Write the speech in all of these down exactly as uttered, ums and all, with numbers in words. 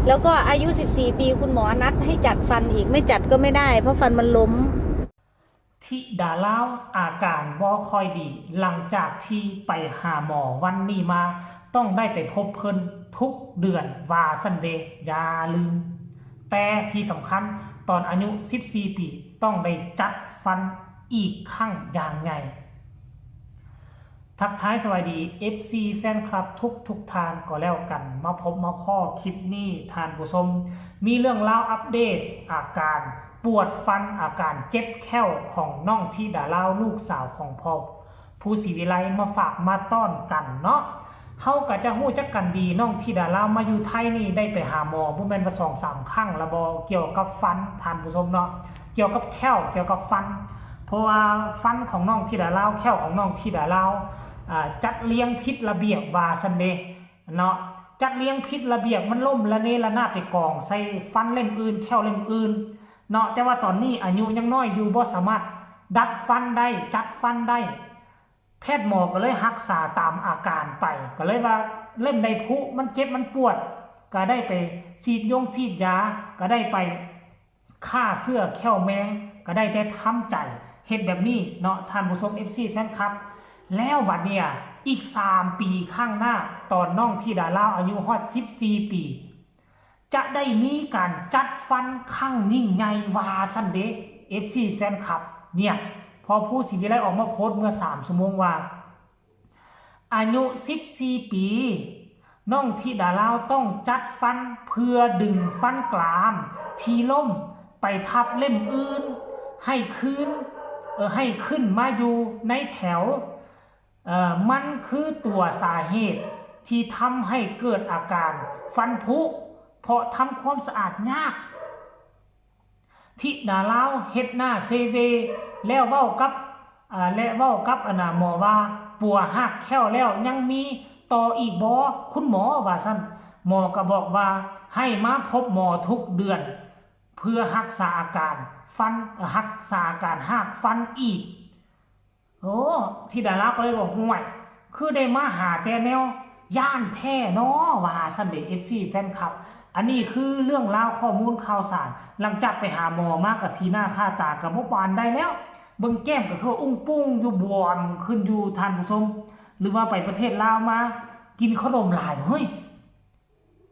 แล้วก็อายุสิบสี่ปี คุณหมอนัดให้จัดฟันอีก ไม่จัดก็ไม่ได้ เพราะฟันมันล้ม ธิดาลาวอาการบ่ค่อยดี หลังจากที่ไปหาหมอวันนี้มา ต้องได้ไปพบเพิ่นทุกเดือนว่าซั่นเด้ อย่าลืม แต่ที่สำคัญตอนอายุสิบสี่ปี ต้องได้จัดฟันอีกครั้งอย่างใหญ่ ทักทายสวัสดี เอฟซี แฟนคลับทุกทุกท่านก็แล้วกัน มาพบมาพ้อคลิปนี้ท่านผู้ชม มีเรื่องราวอัปเดตอาการปวดฟัน อาการเจ็บแข้วของน้องธิดาลาวลูกสาวของพ่อผู้ศรีวิไลมาฝากมาต้อนกันเนาะ เฮาก็จะฮู้จักกันดี น้องธิดาลาวมาอยู่ไทยนี่ได้ไปหาหมอบ่แม่นว่าสองสามครั้งแล้วบ่ เกี่ยวกับฟันท่านผู้ชมเนาะ เกี่ยวกับแข้ว เกี่ยวกับฟัน เพราะว่าฟันของน้องธิดาลาว แข้วของน้องธิดาลาว อ่า จัดเรียงผิดระเบียบว่าซั่นเด้เนาะ จัดเรียงผิดระเบียบ มันล้มระเนระนาดไปกองใส่ฟันเล่มอื่น แข้วเล่มอื่นเนาะ แต่ว่าตอนนี้อายุยังน้อยอยู่ บ่สามารถดัดฟันได้ จัดฟันได้ แพทย์หมอก็เลยรักษาตามอาการไป ก็เลยว่าเล่มใดผุ มันเจ็บมันปวด ก็ได้ไปฉีดยงฉีดยา ก็ได้ไปฆ่าเชื้อแข้วแมง ก็ได้แต่ทำใจเฮ็ดแบบนี้เนาะท่านผู้ชม เอฟซี แฟนคลับ แล้วบัดเนี่ยอีกสามปีข้างหน้า ตอนน้องธิดาลาวอายุฮอดสิบสี่ปี จะได้มีการจัดฟันครั้งยิ่งใหญ่ว่าซั่นเด้ เอฟซี แฟนคลับ เนี่ย พ่อผู้ศรีวิไลออกมาโพสต์เมื่อสามชั่วโมงว่า อายุสิบสี่ปี น้องธิดาลาวต้องจัดฟันเพื่อดึงฟันกรามที่ล้มไปทับเล่มอื่น ให้คืน เออ ให้ขึ้นมาอยู่ในแถว เอ่อ มันคือตัวสาเหตุที่ทำให้เกิดอาการฟันผุ เพราะทำความสะอาดยาก ธิดาลาวเฮ็ดหน้าเซเว แล้วเว้ากับ อ่า และเว้ากับอันน่ะหมอว่า ปัวหักแข้วแล้วยังมีต่ออีกบ่คุณหมอ ว่าซั่น หมอก็บอกว่าให้มาพบหมอทุกเดือน เพื่อรักษาอาการฟัน เอ่อ รักษาอาการหักฟันอีก โอ้ ธิดาลาวก็เลยว่า ห่วย คือได้มาหาแต่แนวย้านแท้น้อ ว่าซั่นเด้ เอฟซี แฟนคลับ อันนี้คือเรื่องราวข้อมูลข่าวสาร หลังจากไปหาหมอมาก็สีหน้าค่าตาก็บ่ปานใดแล้ว เบิ่งแก้มก็คืออุ้งปุ้งอยู่ บวมขึ้นอยู่ท่านผู้ชม หรือว่าไปประเทศลาวมากินขนมหลาย เฮ้ย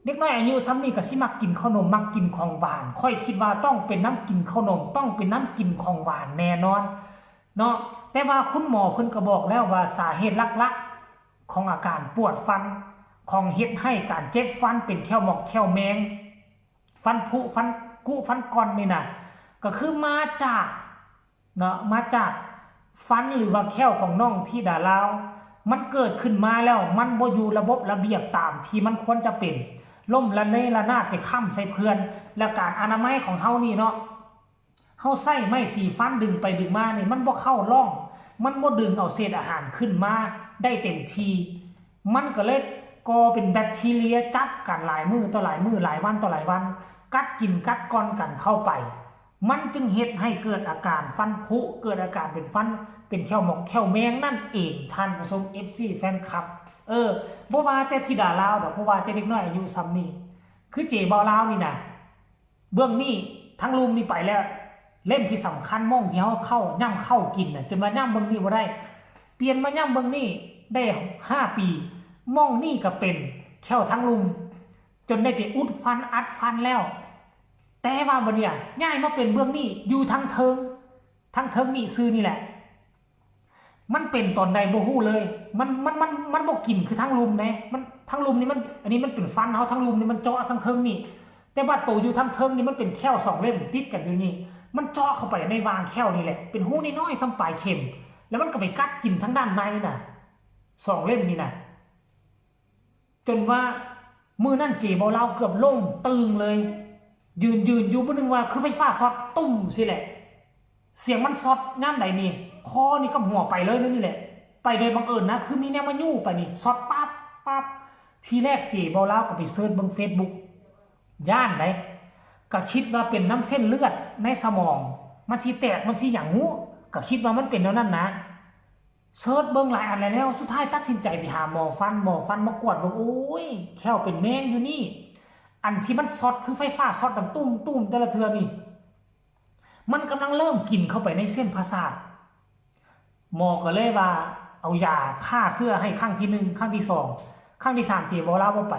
เด็กน้อยอายุส่ำนี้ก็สิมักกินขนม มักกินของหวาน ข้อยคิดว่าต้องเป็นนำกินขนม ต้องเป็นนำกินของหวานแน่นอนเนาะ แต่ว่าคุณหมอเพิ่นก็บอกแล้วว่าสาเหตุหลักๆ ของอาการปวดฟัน ของเฮ็ดให้การเจ็บฟันเป็นแข้วหมอกแข้วแมง ฟันผุ ฟันกุ ฟันก่อนนี่นะ ก็คือมาจาก เนาะ มาจากฟันหรือว่าแข้วของน้องธิดาลาว มันเกิดขึ้นมาแล้ว มันบ่อยู่ระบบระเบียบตามที่มันควรจะเป็น ล้มระเนระนาดไปค้ำใส่เพื่อน และการอนามัยของเฮานี่เนาะ เฮาใช้ไม้สีฟันดึงไปดึงมานี่ มันบ่เข้าร่อง มันบ่ดึงเอาเศษอาหารขึ้นมาได้เต็มที่ มันก็เลยก่อเป็นแบคทีเรียจับกันหลายมื้อต่อหลายมื้อ หลายวันต่อหลายวัน กัดกินกัดก่อนกันเข้าไป มันจึงเฮ็ดให้เกิดอาการฟันผุ เกิดอาการเป็นฟัน เป็นแข้วหมอกแข้วแมงนั่นเอง ท่านผู้ชม เอฟซี แฟนคลับ เออ บ่ว่าแต่ธิดาลาวดอก บ่ว่าแต่เด็กน้อยอายุส่ำนี้ คือเจบ่าวลาวนี่นะ เบื้องนี้ทั้งลุ่มนี่ไปแล้ว เล่มที่สำคัญ หม่องที่เฮาเข้า ย่ำเข้ากินน่ะ จนว่าย่ำเบื้องนี้บ่ได้ เปลี่ยนมาย่ำเบื้องนี้ได้ห้าปี หม่องนี่ก็เป็นแข้วทั้งลุ่ม จนได้ไปอุดฟันอัดฟันแล้ว แต่ว่าบัดเนี่ยย้ายมาเป็นเบื้องนี้ อยู่ทั้งเทิง ทั้งเทิงนี่ซื่อนี่แหละ มันเป็นตอนใดบ่ฮู้เลย มัน มัน มัน มันบ่กินคือทั้งลุ่มเด้ มัน ทั้งลุ่มนี่มัน อันนี้มันเป็นฟันเฮา ทั้งลุ่มนี่มันเจาะทั้งเทิงนี่ แต่ว่าโตอยู่ทั้งเทิงนี่มันเป็นแข้วสองเล่มติดกันอยู่นี่ มันเจาะเข้าไปในวางแข้วนี่แหละ เป็นฮูน้อยๆ ส่ำปลายเข็ม แล้วมันก็ไปกัดกินทางด้านในน่ะ สองเล่มนี่น่ะ จนว่ามื้อนั้นเจบ่าวลาวเกือบล้มตึงเลย ยืน ยืนอยู่ บ่นึกว่าคือไฟฟ้าช็อตตุ้มซี้แหละ เสียงมันช็อตยามใดนี่ คอนี่กับหัวไปเลยนี่แหละ ไปโดยบังเอิญนะ คือมีแนวมายู้ไปนี่ ช็อตปั๊บ ปั๊บ ทีแรกเจบ่าวลาวก็ไปเสิร์ชเบิ่งเฟซบุ๊ก ย้านใด ก็คิดว่าเป็นนำเส้นเลือดในสมอง มันสิแตก มันสิหยังฮู้ ก็คิดว่ามันเป็นแนวนั้นนะ เสิร์ชเบิ่งหลายอันแล้ว สุดท้ายตัดสินใจไปหาหมอฟัน หมอฟันมากวดเบิ่ง โอ้ย แข้วเป็นแมงอยู่นี่ อันที่มันช็อตคือไฟฟ้าช็อตดังตุ้มตุ้มแต่ละเทื่อนี่ มันกำลังเริ่มกินเข้าไปในเส้นประสาท หมอก็เลยว่าเอายาฆ่าเชื้อให้ครั้งที่หนึ่ง ครั้งที่สอง ครั้งที่สามเจ๊บอกลาวบ่ไป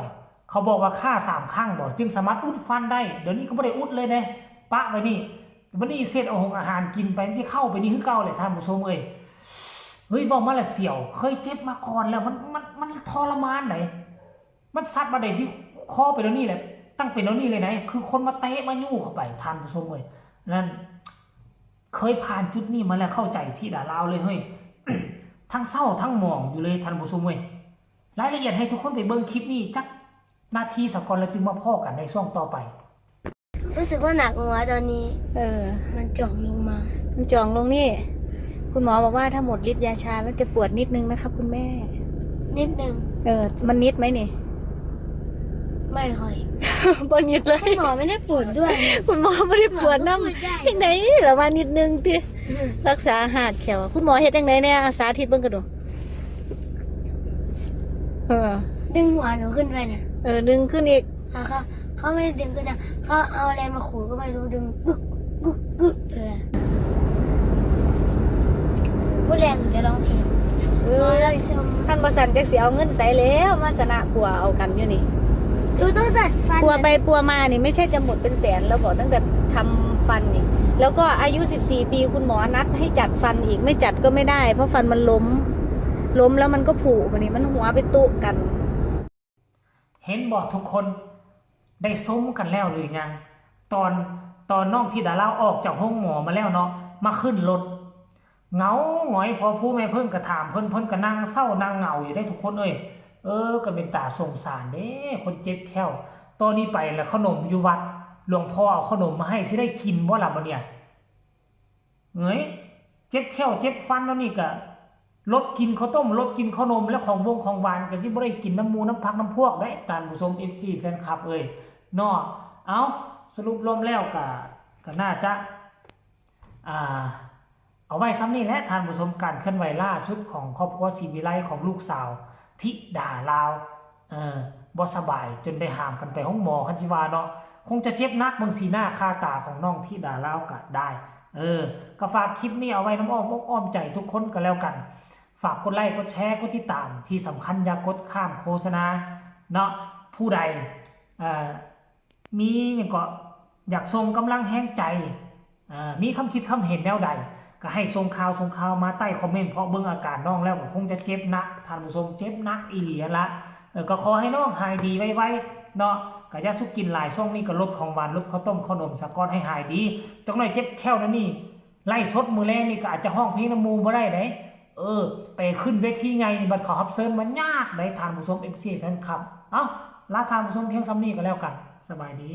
เขาบอกว่าฆ่าสามครั้งบ่จึงสามารถอุดฟันได้ เดี๋ยวนี้ก็บ่ได้อุดเลยเด้ ปะไว้นี่ บัดนี้เศษเอาหงอาหารกินไปมันสิเข้าไปนี่คือเก่าแหละท่านผู้ชมเอ้ย เฮ้ย เว้ามาละเสียว เคยเจ็บมาก่อนแล้ว มัน มัน มันทรมานได๋ มันสัดมาได้ที่คอไปเดี๋ยวนี้แหละ ตั้งเป็นเดี๋ยวนี้เลยนะ คือคนมาเตะมายู้เข้าไป ท่านผู้ชมเอ้ย นั่น เคยผ่านจุดนี้มาแล้ว เข้าใจธิดาลาวเลยเฮ้ย ทั้งเศร้าทั้งหมองอยู่เลยท่านผู้ชมเอ้ย รายละเอียดให้ทุกคนไปเบิ่งคลิปนี้จักนาทีสะก่อน แล้วจึงมาพ้อกันในช่วงต่อไป รู้สึกว่าหนักหัวตอนนี้ เออ มันจ่องลงมา มันจ่องลงนี่ คุณหมอบอกว่าถ้าหมดฤทธิ์ยาชาแล้วจะปวดนิดนึงนะครับคุณแม่ นิดนึง เออ มันนิดไหมนี่ ไม่ค่อย บ่นิดเลย คุณหมอไม่ได้ปวดด้วย คุณหมอไม่ได้ปวดน้ำ หมอก็พูดได้ จังได๋ล่ะว่านิดนึงติรักษาหาดแขวคุณหมอเฮ็ดจังได๋แน่อาสาธิตเบิ่งกันดู เออ ดึงหัวหนูขึ้นไปนะ เออ ดึงขึ้นอีก แล้วเขาเขาไม่ได้ดึงขึ้นนะเขาเอาอะไรมาขูดก็ไม่รู้ดึงกึกกึกกึกเลยอะ ผู้แรงหนูจะร้องเพลง เอ้ย ท่านประสันจักสิเอาเงินใส่แล้วมาสนะกลัวเอากันอยู่นี่ ดูต้องจัดฟัน ปัวไปปัวมานี่ไม่ใช่จะหมดเป็นแสนแล้วบอกตั้งแต่ทำฟันนี่ แล้วก็อายุ สิบสี่ ปีคุณหมอนัดให้จัดฟันอีกไม่จัดก็ไม่ได้ เพราะฟันมันล้ม ล้มแล้วมันก็ผุบัดนี้มันหัวไปตุกัน เห็นบ่ทุกคนได้ชมกันแล้วหรือยัง ตอนตอนน้องธิดาลาวออกจากห้องหมอมาแล้วเนาะ มาขึ้นรถ เหงาหงอย พอผู้แม่เพิ่นก็ถามเพิ่น เพิ่นก็นั่งเศร้านั่งเหงาอยู่ได้ทุกคนเอ้ย เออ ก็เป็นตาสงสารเด้ คนเจ็บแข้ว ตอนนี้ไปแล้วขนมอยู่วัด หลวงพ่อเอาขนมมาให้ สิได้กินบ่ล่ะบัดเนี่ย เอ้ย เจ็บแข้วเจ็บฟันแล้วนี่ก็ลดกินข้าวต้ม ลดกินขนม แล้วของวงของหวานก็สิบ่ได้กินน้ำหมู่น้ำพักน้ำพวกได้ ท่านผู้ชม เอฟซี แฟนคลับเอ้ยเนาะ เอา สรุปรวมแล้วก็ก็น่าจะ อ่า เอาไว้ส่ำนี้แหละท่านผู้ชม การเคลื่อนไหวล่าสุดของครอบครัวศรีวิไล ของลูกสาวธิดาลาว เออ บ่สบายจนได้หามกันไปห้องหมอ คันสิว่าเนาะ คงจะเจ็บหนัก เบิ่งสีหน้าค่าตาของน้องธิดาลาวก็ได้ เออ ก็ฝากคลิปนี้เอาไว้นำอ้อมอกอ้อมใจทุกคนก็แล้วกัน ฝากกดไลค์ กดแชร์ กดติดตาม ที่สำคัญอย่ากดข้ามโฆษณาเนาะ ผู้ใด เอ่อ มีหยังก็อยากส่งกำลังแฮงใจ เอ่อ มีคำคิดคำเห็นแนวใด ก็ให้ส่งข่าวส่งข่าวมาใต้คอมเมนต์ เพราะเบิ่งอาการน้องแล้วก็คงจะเจ็บหนัก ท่านผู้ชม เจ็บหนักอีหลีหั้นละ เออ ก็ขอให้น้องหายดีไวๆเนาะ ก็อย่าสุกินหลาย ช่วงนี้ก็ลดของหวาน ลดข้าวต้มข้าวหนมซะก่อน ให้หายดี จักหน่อยเจ็บแข้วนั่นนี่ ไลฟ์สดมื้อแลงนี่ก็อาจจะฮ้องเพลงนำหมู่บ่ได้เด้ เออ ไปขึ้นเวทีใหญ่นี่บัดเขารับเชิญมันยากเด้ ท่านผู้ชม เอฟซี แฟนคลับ เอ้า ลาท่านผู้ชมเพียงส่ำนี้ก็แล้วกัน สบายดี